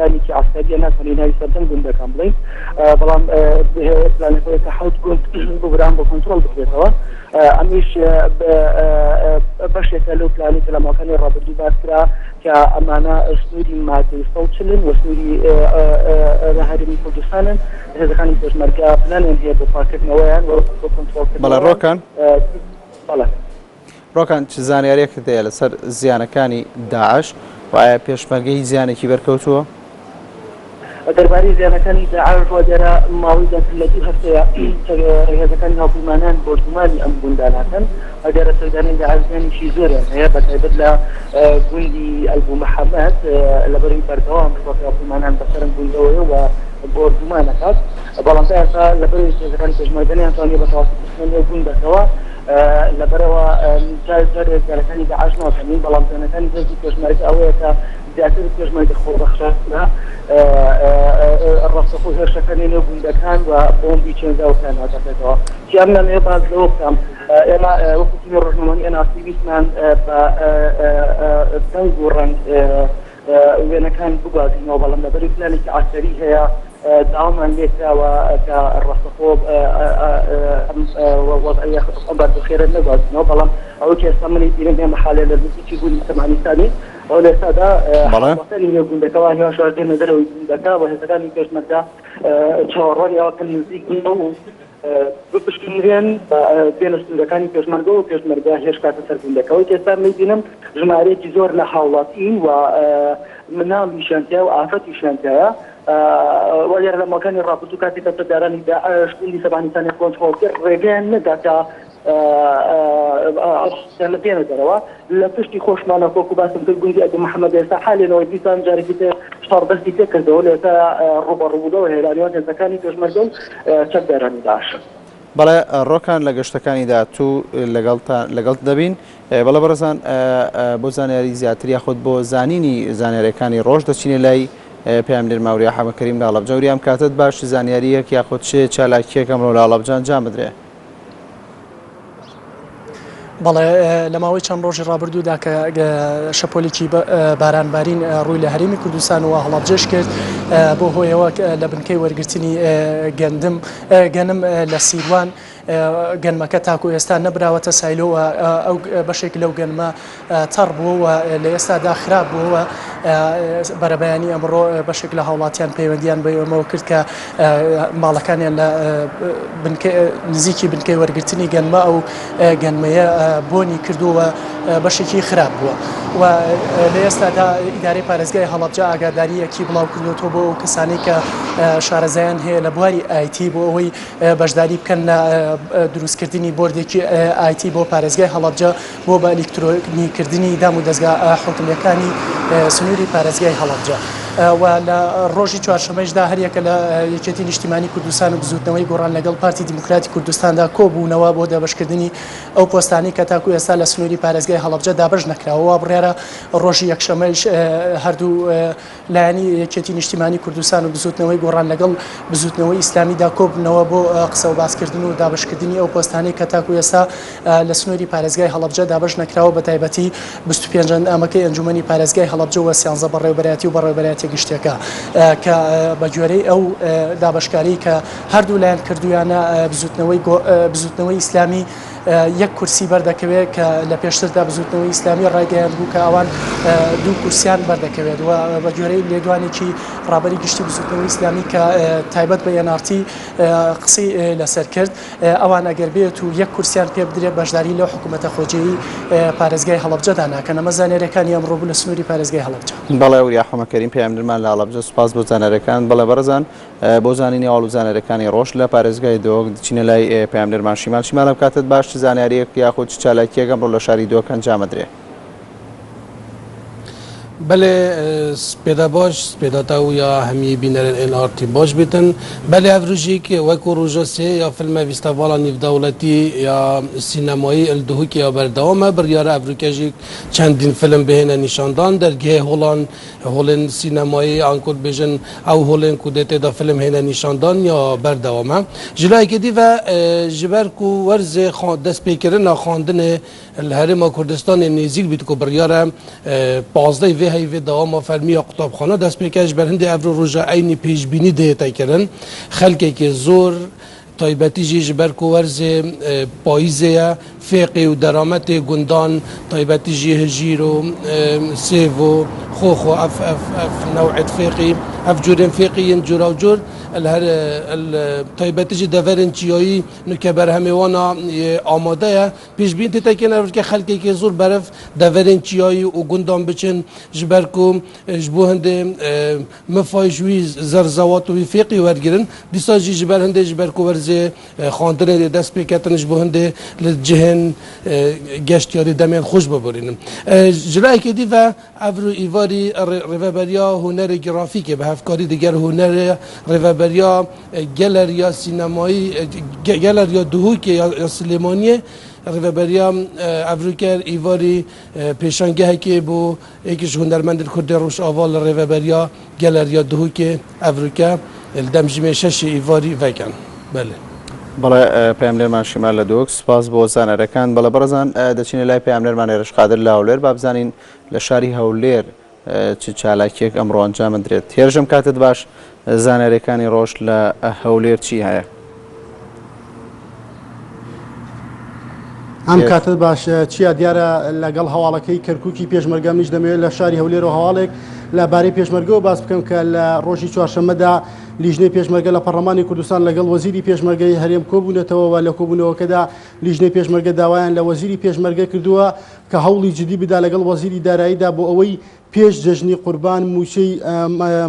پلانێکی عەسکەریە ناتوانین ناوی سەرجەم گوندەکان بڵێین بەڵام پلانەکەی کە حەوت گوند ببران بۆ کۆنترۆڵ بکرێتەوە ئەمیش بەشێکە لەو پلانی کە لە ماوەکانی ڕابردوو باس کرا کە ئەمانە سنووری مادەی 140 و سنووری هەرێمی کوردستانن هێزەکانی پێشمەرگە پلانیان هەیە بۆ پاکردنەوەیان و بۆ کۆنترۆڵکردنەوەیان. بەڵێ ڕۆکان. بەڵێ. ڕۆکان چ زانیاریەکت هەیە لەسەر زیانەکانی داعش و ئایا پێشمەرگە هیچ زیانێکی بەرکەوتووە؟ دەربارەی زیانەکانی داعش وا دیارە ماوەی زیاتر لە دوو هەفتەیە هێزەکانی هاوپەیمانان بۆردومانی ئەم گوندانە ئەکەن دیارە چەکدارانی داعش زیانێکی زۆریان هەیە بەتایبەت لە گوندی ئەلبو محەمەد لەبەرەی بەردەوام فڕۆکەی هاوپەیمانان بەسەر ئەم گوندەوەیە و بۆردومان ئەکات بەڵام تا ئێستا لەبەرەی هێزەکانی پێشمەرگە نەیانتوانیوە بەتەواوەتی بچنە نێو گوندەکەوە لەبەرئەوە جار جارێ زیانەکانی داعش نازانین، بەڵام زیانەکانی هێزی پێشمەرگە ئەوەیە کە زیاتر پێشمەرگە خۆبەخشانە ڕاستەخۆ هێرشەکانی نێو گوندەکان و بۆمبی چێنراوەکان ناتەقێتەوە. چی ئەم نامەیە باس لەوە بکەم ئێمە وەکو تیمی ڕۆژنامەوانی ئێن ئاڕ تی ویستمان بە دەنگ و ڕەنگ وێنەکان بگوازینەوە، بەڵام لەبەرئەوەی پلانێکی عەسکەری هەیە داوامان لێکراوە کە ڕاستەخۆ ئەم وەزعیە ئەم بارودۆخێرە نەگوازینەوە، بەڵام ئەوەی کە ئێستا من ئەیبینم ئێمە حالێ لە نزیکی گوندی سەمانیسانین و لە ئێستادا هاوڵاتیانی نێو گوندەکە وا هێواش هێواش دێنە دەرەوەی گوندەکە و هێزەکانی پێشمەرگە چاوەڕوانی ئەوە کەن نزیک بنەوە و بپشکنرێن بێنە سنوورەکانی پێشمەرگە و پێشمەرگە هێرش بکاتە سەر گوندەکە. ئەوەی کە ئێستا میبینم ژمارەیەکی زۆر لە هاوڵاتین و مناڵیشیان تیایە و ئافرەتیشیان تیایە. وا دیارە لە ماوەکانی ڕابردوو کاتێک کە چەکدارانی داعش گوندی سەبانیسانیان کۆنترۆڵ کرد ڕێگەیان نەدا کە ئەو بێنە دەرەوە. لە پشتی خۆشمانە وەکو باسم کرد گوندی ئەبو محەمەد ئێستا حالێنەوە دیسان جارێکی تر شەڕ دەستی پێکردەوە لە ئێستا ڕووبەڕووبوونەوە هەیە لە نێوان هێزەکانی پێشمەرگە و چەکدارانی داعش. بەڵێ ڕۆکان لە گەشتەکانی داهاتوو لەگەڵتان لەگەڵت دەبین. بەڵێ بەڕێزان بۆ زانیاری زیاتر یاخود بۆ زانینی زانیاریەکانی ڕۆژ دەچینە لای پەیامنێر ماوریا حەمەکەریم لە هەڵەبجە. وریا ئەم کاتەت باش چ زانیاریەک یاخود چ چالاکیەک ئەمڕۆ لە هەڵەبجە ئەنجام بدرێ؟ بەڵێ لە ماوەی چەند ڕۆژی ڕابردوودا کە شەپۆلێکی بارانبارین ڕووی لە هەرێمی کوردستان و هەڵەبجەش کرد بۆ هۆیەوە لە بنکەی وەرگرتنی گەندم گەنم لە سیروان گەنمەکە تاکو ئێستا نەبراوەتە سایلۆ و ئەو بەشێک لەو گەنمە تەڕ بووە و لە ئێستادا خراپ بووە و بەرەبەیانی ئەمڕۆ بەشێک لە هاوڵاتیان پەیوەندیان بە ئێمەوە کرد کە ماڵەکانیان لە نزیکی بنکەی وەرگرتنی گەنمە ئەو گەنمەیە بۆنی کردووە بەشێکی خراپ بووە و لە ئێستادا ئیدارەی پارێزگای هەڵەبجە ئاگادارییەکی بڵاو کردووەتەوە بۆ ئەو کەسانەی کە شارەزایان هەیە لە بواری ئایتی بۆ ئەوەی بەشداری بکەن لە دروستکردنی بۆردێکی ئایتی بۆ پارێزگای هەڵەبجە بۆ بە ئەلیکترۆنی کردنی دام و دەزگا حکومییەکانی سنووری پارێزگای هەڵەبجە و لە ڕۆژی چوارشەمەیشدا هەریەکە لە یەکێتی نیشتیمانی کوردستان و بزووتنەوەی گۆڕان لەگەڵ پارتی دیموکراتی کوردستاندا کۆبوونەوە بۆ دابەشکردنی ئەو پۆستانەی کە تاکو ئێستا لە سنووری پارێزگای هەڵەبجە دابەش نەکراوە وا بڕیارە ڕۆژی یەکشەمەیش هەردوو لایەنی یەکێتی نیشتیمانی کوردستان و بزوتنەوەی گۆڕان لەگەڵ بزوتنەوەی ئیسلامیدا کۆببنەوە بۆ قسەوباسکردن و دابەشکردنی ئەو پۆستانەی کە تاکو ئێستا لە سنوری پارێزگای هەڵەبجە دابەش نەکراوە بەتایبەتی 25 ئەندامەکەی ئەنجومەنی پارێزگای هەڵەبجە و سیانزە بەڕێوبەرایەتی و بەڕێوبەرایەتیە گشتیەکە کە بەگوێرەی ئەو دابەشکاری کە هەردوو لایەن کردویانە بزوتنەوەی بزوتنەوەی ئیسلامی یەک کورسی بەردەکەوێت کە لە پێشتردا بزوتنەوەی ئیسلامی ڕایگەیاندبوو کە ئەوان دوو کورسیان بەردەکەوێت و بە گوێرەی لێدوانێکی ڕابەری گشتی بزوتنەوەی ئیسلامی کە تایبەت بە NRT قسەی لەسەر کرد ئەوان ئەگەر بێت و یەک کورسیان پێ بدرێت بەشداری لەو حکوومەتە خۆجێی پارێزگای هەڵەبجەدا ناکەن ئەمە زانیاریەکانی ئەمڕۆ بوو لە سنووری پارێزگای هەڵەبجە. بەڵێ وریا حەمەکەریم پەیامنێرمان لە هەڵەبجە سوپاس بۆ زانیاریەکان بەڵێ بەڕێزان بۆ زانینی هەواڵ و زانیاریەکانی ڕۆژ لە پارێزگای دهۆک دچینە لای پەیامنێرمان شیمال. شیمال ئەم کاتەت باش چ زانیاریەک یاخود چ چالاکیەک ئەمڕۆ لە شاری دهۆک ئەنجام ئەدرێ؟ بەلێ سپێدە باش سپێدە تە و یا هەمی بینەرێن ئێن ئار تی باش بیتن بەلێ ئەڤ روژیک وەکو روژا سێ یا فیلمە ڤیستەڤاڵا نیڤدەوڵەتی یا سینەمایی ال دهوکێ یا بەردەوامە بڕیارە ئەڤ روکەژیک چەندین فیلم بهێنە نیشاندان دەرگهێ هۆڵان هۆڵێن سینەمایی ئانکۆ دبێژن ئەو هۆڵێن کو دێ تێدا فیلم هێنە نیشاندان یا بەردەوامە. Ji layekê dî ve ji ber ku werzê destpêkirina xwendinê li Herêma Kurdistanê nêzîk bît ku biryar e pazdeh vê. هەیڤێ دەواما فەرمی یا قوتابخانە دەست پێ کە ji ber hindê evro roja eynî pêşbînî dihête kirin xelkekê zor taybetî jî ji ber ku werzê payîzê ye fêqî û derametê gundan taybetî jî hijîr û sêv û xox û ev ev ev new'êt fêqî ev curên fêqî yên curawcur li her taybetî jî deverên çiyayî nûke berhemê wan a yê amade ye. Pêşbîn tê tekin ev dike xelkekê zor berev deverên çiyayî û gundan biçin ji ber ku ji bo hindê mifay ji wî zerzewat û wî fêqî wergirin. Dîsa jî ji ber hindê ji ber ku werzê xwendinê dê dest pê ketin ji bo hindê li cihên geştyarî demên xweş biborînin. Ji layekê dî ve Evro îvarî Rêveberiya Hunerê Grafîkê bi hevkarî digel hunerê Rêveberiya Geleriya Sînemayî Geleriya Duhokê ya Silêmaniyê Rêveberiya Evroker îvarî pêşangehekê bo yek ji hunermendên Kurdê Rojava li Rêveberiya Geleriya Duhokê Evroke li demjimê şeşê îvarî vekin. Belê. بەڵێ پەیامنێرمان شیمال لە دهۆک سوپاس بۆ زانەرەکان. بەڵێ بەڕێزان دەچینە لای پەیامنێرمان هێرش قادر لە هەولێر با بزانین لە شاری هەولێر چ چالاکیەک ئەمڕۆ ئەنجام بدرێت. هێرش ئەم کاتت باش زانیاریەکانی ڕۆژ لە هەولێر چی هەیە؟ ئەم کاتت باش چیا دیارە لەگەڵ هەواڵەکەی کەرککی پێشمەرگە منیش دەمەوێت لە شاری هەولێرەوە هەواڵێک لە بارەی پێشمەرگەوە باس بکەم کە لە ڕۆژی چوارشەممەدا لیژنەی پێشمەرگە لە پەڕلەمانی کوردستان لەگەڵ وەزیری پێشمەرگەی هەرێم کۆبوونەتەوە و لە کۆبوونەوەکەدا لیژنەی پێشمەرگە داوایان لە وەزیری پێشمەرگە کردووە کە هەوڵی جدی بدا لەگەڵ وەزیری داراییدا بۆ ئەوەی پێش جەژنی قوربان مووچەی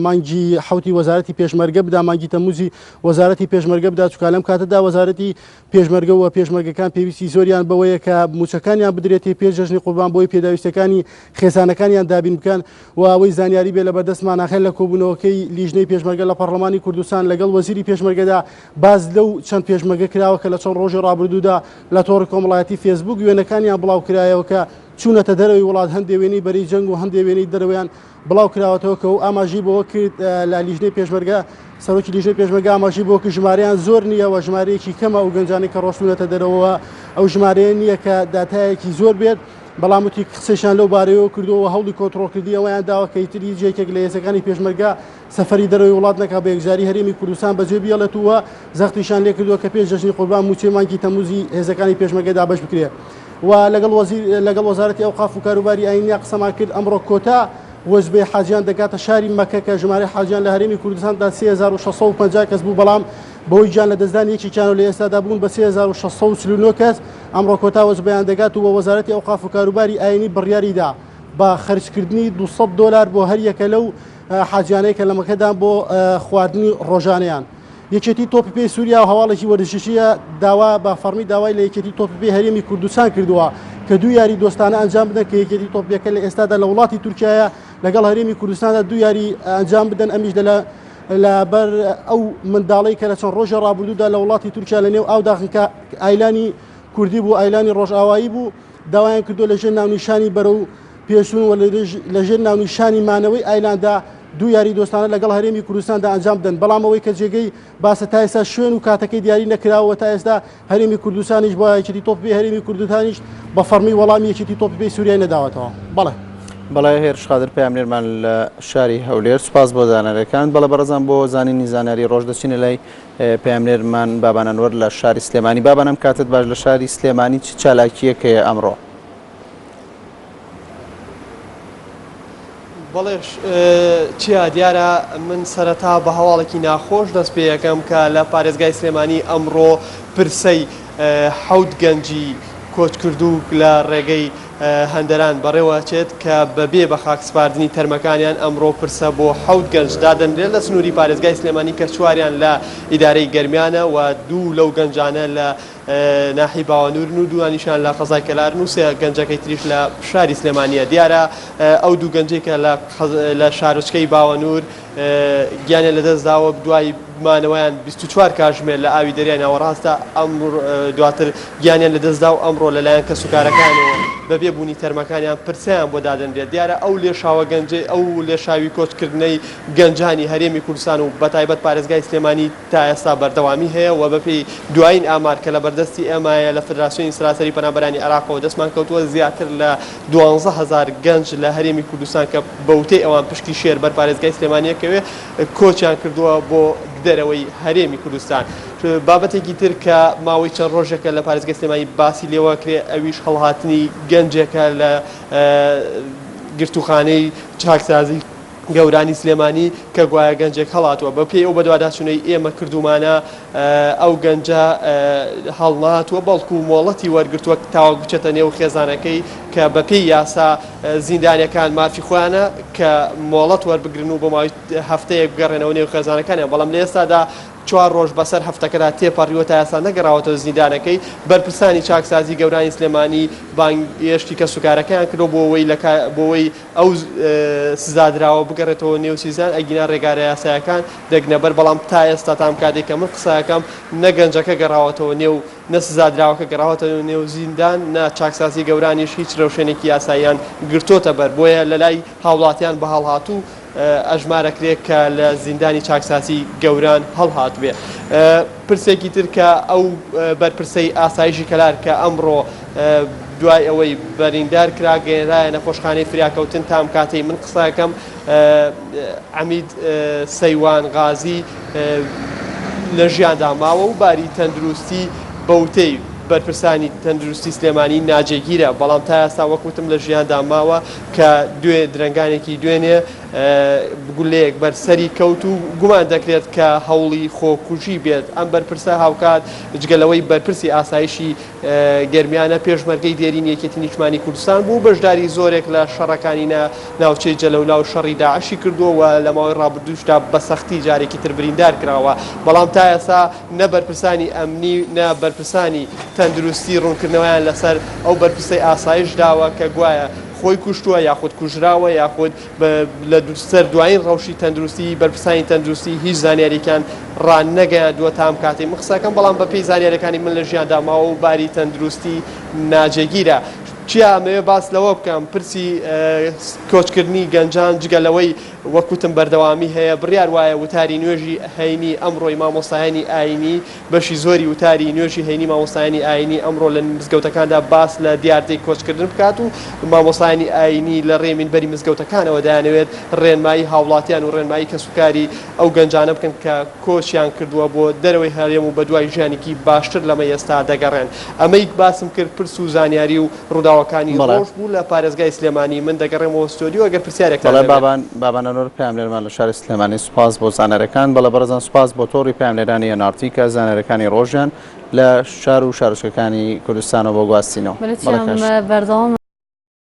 مانگی حەوتی وەزارەتی پێشمەرگە بدا، مانگی تەمموزی وەزارەتی پێشمەرگە بدا، چونکە لەم کاتەدا وەزارەتی پێشمەرگە و پێشمەرگەکان پێویستی زۆریان بەوەیە کە مووچەکانیان بدرێتێ پێش جەژنی قوربان بۆی پێداویستەکانی خێزانەکانیان دابین بکەن و ئەوەی زانیاری بێ لەبەردەستمان هەیە لە کۆبوونەوەکەی لیژنەی پێشمەرگە لە پەڕلەمانی کوردستان لەگەڵ وەزیری پێشمەرگەدا باس لەو چەند پێشمەرگە کراوە کە لە چەند ڕۆژی ڕابردوودا لە تۆڕی کۆمەڵایەتی فێسبوک وێنەکانیان بڵاوکرایەوە کە چوونەتە دەرەوەی وڵات هەندێ وێنەی بەرەی جەنگ و هەندێ وێنەی دەرەوەیان بڵاو کراوەتەوە کە و ئاماژەی بەوە کرد لە لیژنەی پێشمەرگە سەرۆکی لیژنەی پێشمەرگە ئاماژەی بۆ کرد ژمارەیان زۆر نییە و ژمارەیەکی کەمە ئەو گەنجانەی کە ڕۆشتوونەتە دەرەوە ئەو ژمارەیە نییە کە داتایەکی زۆر بێت بەڵام وتی قسەیشان لەو بارەیەوە کردووە و هەوڵی کۆنترۆڵکردنی ئەوەیان داوە کە ئیتر هیچ یەکێک لە هێزەکانی پێشمەرگە سەفەری دەرەوەی وڵات نەکات بە یەکجاری هەرێمی کوردستان بەجێ بێڵێت و زەختیشان لێکردووە کە پێش جەژنی قوربان مووچەی مانگی تەمموزی هێزەکانی پێشمەرگە دابەش بکرێت و لەگەڵ وەزیر لەگەڵ وەزارەتی ئەوقاف و کاروباری ئاینیا قسەمان کرد ئەمڕۆ کۆتا وەجبەی حاجیان دەگاتە شاری مەکە کە ژمارەی حاجیان لە هەرێمی کوردستاندا 3650 کەس بوو بەڵام بەهۆی گیان لەدەستدانی یەکێکیانەوە لە ئێستادا بوون بە 3649 کەس ئەمڕۆ کۆتا وەجبەیان دەگات و وەزارەتی ئەوقاف و کاروباری ئاینی بڕیاریدا بە خەرجکردنی 200 دۆلار بۆ هەر یەکە لەو حاجیانەی کە لە مەکەدان بۆ خواردنی ڕۆژانەیان. یەکێتی تۆپی پێی سووریا و هەواڵێکی وەرزشییە داوا بە فەڕمی داوای لە یەکێتی تۆپی پێی هەرێمی کوردستان کردووە کە دوو یاری دۆستانە ئەنجام بدەن کە یەکێتی تۆپی پێکە لە ئێستادا لە وڵاتی تورکیایە لەگەڵ هەرێمی کوردستاندا دوو یاری ئەنجام بدەن ئەمیش لە لەبەر ئەو منداڵەی کە لە چەند ڕۆژی ڕابردوودا لە وڵاتی تورکیا لە نێو ئاودا خنکا ئایلانی کوردی بوو ئایلانی ڕۆژئاوایی بوو داوایان کردووە لەژێر ناونیشانی بەرەو پێشچوون و لەژێر ناونیشانی مانەوەی ئایلاندا دوو یاری دۆستانە لەگەڵ هەرێمی کوردستاندا ئەنجام بدەن، بەڵام ئەوەی کە جێگەی باسە تا ئێستا شوێن و کاتەکەی دیاری نەکراوە و تا ئێستا هەرێمی کوردستانیش بۆ یەکێتی تۆپی پێی هەرێمی کوردستانیش بە فەڕمی وەڵامی یەکێتی تۆپی پێی سووریای نەداوەتەوە. بەڵێ. بەڵێ هێرش قادر پەیامنێرمان لە شاری هەولێر سوپاس بۆ زانیاریەکان. بەڵێ بەڕێزان بۆ زانینی زانیاری ڕۆژ دەچینە لای پەیامنێرمان بابان ئەنوەر لە شاری سلێمانی. بابان ئەم کاتەت باش لە شاری سلێمانی چ چالاکییەک هەیە ئەمڕۆ؟ بەڵێ چیا دیارە من سەرەتا بە هەواڵێکی ناخۆش دەست پێ یەکەم کە لە پارێزگای سلێمانی ئەمڕۆ پرسەی حەوت گەنجی کۆچکردوو لە ڕێگەی هەندەران بەڕێوەچێت کە بەبێ بە خاک سپاردنی تەرمەکانیان ئەمڕۆ پرسە بۆ حەوت گەنج دادەنرێت لە سنووری پارێزگای سلێمانی کە چواریان لە ئیدارەی گەرمیانە و دوو لەو گەنجانە لە ناحیەی باوەنورن و دووانیشیان لە قەزای کەلارن و سێ گەنجەکەی تریش لە شاری سلێمانییە. دیارە ئەو دوو گەنجەی کە لە شارۆچکەی باوەنور گیانیان لەدەستداوە دوای مانەوەیان 24 کاژمێر لە ئاوی دەریای ناوەڕاستدا دواتر گیانیان لەدەستدا و ئەمڕۆ لەلایەن کەسوکارەکانەوە. بەبێ بوونی تەرمەکانیان پرسەیان بۆ دادەنرێت. دیارە ئەو لێشاوە گەنجەی ئەو لێشاوی کۆچکردنەی گەنجانی هەرێمی کوردستان و بەتایبەت پارێزگای سلێمانی تا ئێستا بەردەوامی هەیە و بەپێی دوایین ئامار کە لە بەردەستی ئێمایە لە فدراسیۆنی سەراسەری پەنابەرانی عێراقەوە دەستمان کەوتووە زیاتر لە 12 هەزار گەنج لە هەرێمی کوردستان کە بە وتەی ئەوان پشکی شێر بەر پارێزگای سلێمانی ئەکەوێ کۆچیان کردووە بۆ دەرەوەی هەرێمی کوردستان. بابەتێکی تر کە ماوەی چەند ڕۆژێکە لە پارێزگای سلێمانی باسی لێوە کرێ ئەویش هەڵهاتنی گەنجێکە لە گرتووخانەی چاکسازی گەورانی سلێمانی کە گوایە گەنجێک هەڵاتووە بە پێی ئەو بەدواداچوونەی ئێمە کردومانە ئەو گەنجە هەڵناتووە بەڵکو مۆڵەتی وەرگرتووە تاوەک بچێتە نێو خێزانەکەی کە بەپێی یاسا زیندانیەکان مافی خۆیانە کە مۆڵەت وەربگرن و بۆ ماوەی هەفتەیەک بگەڕێنەوە نێو خێزانەکانیان بەڵام لە ئێستادا چوار ڕۆژ بەسەر هەفتەکەدا تێپەڕیوە تا ئێستا نەگەڕاوەتەوە زیندانەکەی، بەرپرسانی چاکسازی گەورانی سلێمانی بانگهێشتی کەسوکارەکەیان کردووە بۆ ئەوەی لە بۆ ئەوەی ئەو سزادراوە بگەڕێتەوە نێو سیزان ئەگینا ڕێگارە یاسایەکان دەگرنەبەر، بەڵام تا ئێستا تا ئەم کاتەی کە من قسە ئەکەم نە گەنجەکە گەڕاوەتەوە نێو نە سزادراوەکە گەڕاوەتەوە نێو زیندان نە چاکسازی گەورانیش هیچ ڕێوشوێنێکی یاساییان گرتۆتە بەر بۆیە لەلای هاوڵاتیان بە هەڵهاتوو ئەژمارەکرێ کە لە زیندانی چاکسازی گەوران هەڵهاتبێ. پرسێکی تر کە ئەو بەرپرسەی ئاسایشی کەلار کە ئەمڕۆ دوای ئەوەی بەریندار کرا گەیەنرایە نەخۆشخانەی فریاکەوتن تام کاتەی من قسەکەم عەمید سەیوان غازی لە ژیاندا ماوە و باری تەندروستی بەوتەی بەرپرسانی تەندروستی سلێمانی ناجێگیرە بەڵام تا ئێستا وەک وتم لە ژیاندا ماوە کە دوێ درەنگانێکی دوێنێ گولەیەک بەر سەری کەوت و گومان دەکرێت کە هەوڵی خۆکوژی بێت. ئەم بەرپرسە هاوکات جگە لەوەی بەرپرسی ئاسایشی گەرمیانە، پێشمەرگەی دێرینی یەکێتی نیشتمانی کوردستان بوو و بەشداری زۆرێک لە شەڕەکانی ناوچەی جەلەولا و شەڕی داعشی کردووە و لە ماوەی ڕابردووشدا بە سەختی جارێکی تر بریندار کراوە. بەڵام تا ئێستا نە بەرپرسانی ئەمنی نە بەرپرسانی تەندروستی ڕوونکردنەوەیان لەسەر ئەو بەرپرسەی ئاسایش داوە کە گوایە خۆی کوشتووە یاخود کوژراوە یاخود لە سەر دوایین ڕەوشی تەندروستی بەرپرسانی تەندروستی هیچ زانیاریەکیان ڕانەگەیاندووە تا ئەم کاتەی من قسەکەم بەڵام بەپێی زانیاریەکانی من لە ژیاندا ماوە و باری تەندروستی ناجێگیرە. چیا ئەمەوێ باس لەوە بکەم پرسی کۆچکردنی گەنجان جگە لەوەی وەک وتم بەردەوامی هەیە، بڕیار وایە وتاری نوێژی هەینی ئەمڕۆی مامۆستایانی ئایینی، بەشی زۆری وتاری نوێژی هەینی مامۆستایانی ئایینی ئەمڕۆ لە مزگەوتەکاندا باس لە دیاردەی کۆچکردن بکات و مامۆستایانی ئایینی لە ڕێی مینبەری مزگەوتەکانەوە دەیانەوێت ڕێنمایی هاوڵاتیان و ڕێنمایی کەسوکاری ئەو گەنجانە بکەن کە کۆچیان کردووە بۆ دەرەوەی هەرێم و بەدوای ژیانێکی باشتر لەمەی ئێستا دەگەڕێن. ئەمەی باسم کرد پرس و زانیاری و ڕووداوەکانی بەڵێ. ڕۆژ بوو لە پارێزگای سلێمانی، من دەگەڕێمەوە ستۆدیۆ ئەگەر پرسیارێکتان بەڵێ هەبێت. بابان بابان ئەنوەر پەیامنێرمان لە شاری سلێمانی سوپاس بۆ زانیاریەکان، بەڵێ بەڕێزان سوپاس بۆ تۆڕی پەیامنێرانی NRT کە زانیاریەکانی ڕۆژیان لە شار و شارۆچکەکانی کوردستانەوە بۆ گواستینەوە. بەڵێ بەڵێ چیام کاش. بەردەوام.